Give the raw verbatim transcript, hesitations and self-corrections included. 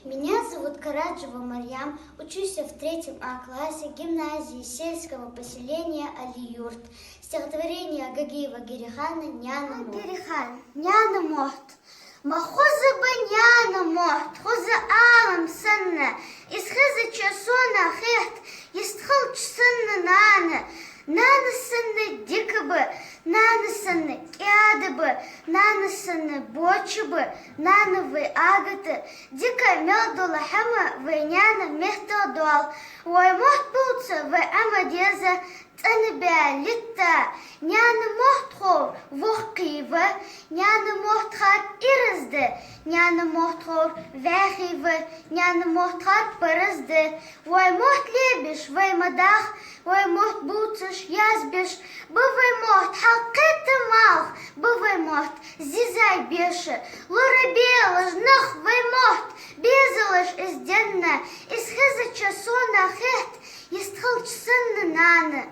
Меня зовут Караджева Марьям, учусь я в третьем А классе гимназии сельского поселения Али-Юрт. Стихотворение Гагиева Герихана «Наьна мотт». Герихан. Наьна мотт. Ма хоза ба наьна мотт, хоза Ӏалам санна, из хезача сона хет, йистхилча санна нана. Нана санна дика ба, нана санна кӀаьда ба, нана санна боча ба, нана вай агата дика мел дола хӀама вай наьна меттел доал. Вай мотт бувца вай Ӏема деза цӀена баьлитта. Наьна мотт ховр воккхий ва, наьна мотт хар ираз да, наьна мотт ховр вӀаьхий ва, наьна мотт хар параз да. Вай мотт лебеш вай ма даха, вай мотт бувцаш язбеш, ба вай мотт хьалкхетта малх, ба вай мотт зизай беша. Лорабелаш нах вай мотт безалаш из денна, из хезача сона хет, йистхилча санна нана.